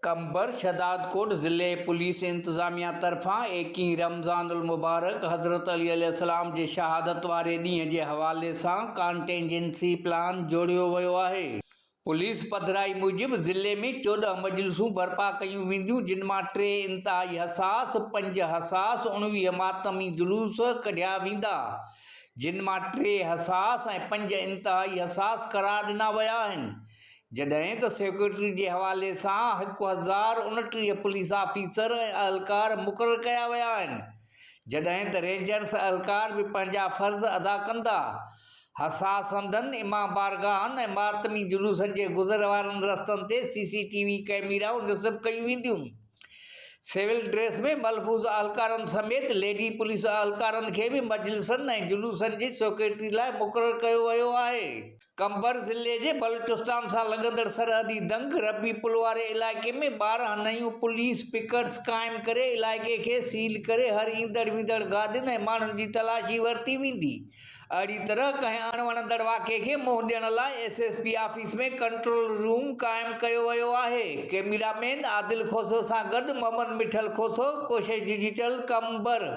قمبر شهدادڪوٽ ضلعي پوليس انتظاميا طرفان ايڪيهين رمضان المبارڪ حضرت علي عليه السلام جي شهادت واري ڏينهن جي حوالي سان ڪانٽينجنسي پلان جوڙيو ويو آهي. پوليس پڌرائي موجب ضلعي ۾ 14 مجلسون برپا ڪيون وينديون جن مان ٽي انتهائي حساس، پنج حساس، 19 ماتمي جلوس ڪڍيا ويندا جن مان ٽي حساس ۽ پنج انتهائي حساس قرار ڏنا ويا آهن. جڏهن ته سيڪيورٽي جي حوالي سان 1029 پوليس آفيسر ۽ اهلڪار مقرر ڪيا ويا آهن، جڏهن ته رينجرز اهلڪار به پنهنجا فرض ادا ڪندا. حساس هنڌن، امام بارگاهن ۽ ماتمي جلوسن جي گذر وارن رستن تي سي سي ٽي وي ڪئميرائون نصب ڪيون وينديون. سول ڊريس ۾ ملفوظ اهلڪارن سميت ليڊي پوليس اهلڪارن کي به مجلسن ۽ جلوسن جي سيڪيورٽي لاء مقرر ڪيو ويو آهي. قمبر ضلعي جي بلوچستان سان لڳندڙ سرحدي دنگ ربي پل واري علائقي ۾ 12 نيون پوليس پڪٽس قائم ڪري علائقي کي سيل ڪري هر ايندڙ ويندڙ گاڏين ۽ ماڻهن جي تلاشي ورتي ويندي. اهڙي طرح ڪنهن اڻوڻندڙ واقعي کي منهن ڏيڻ لاء S S P office ۾ control room قائم ڪيو ويو آهي. ڪئميرا مين عادل کوسو سان گڏ محمد مٺل کوسو، ڪوشش ڊجيٽل، قمبر.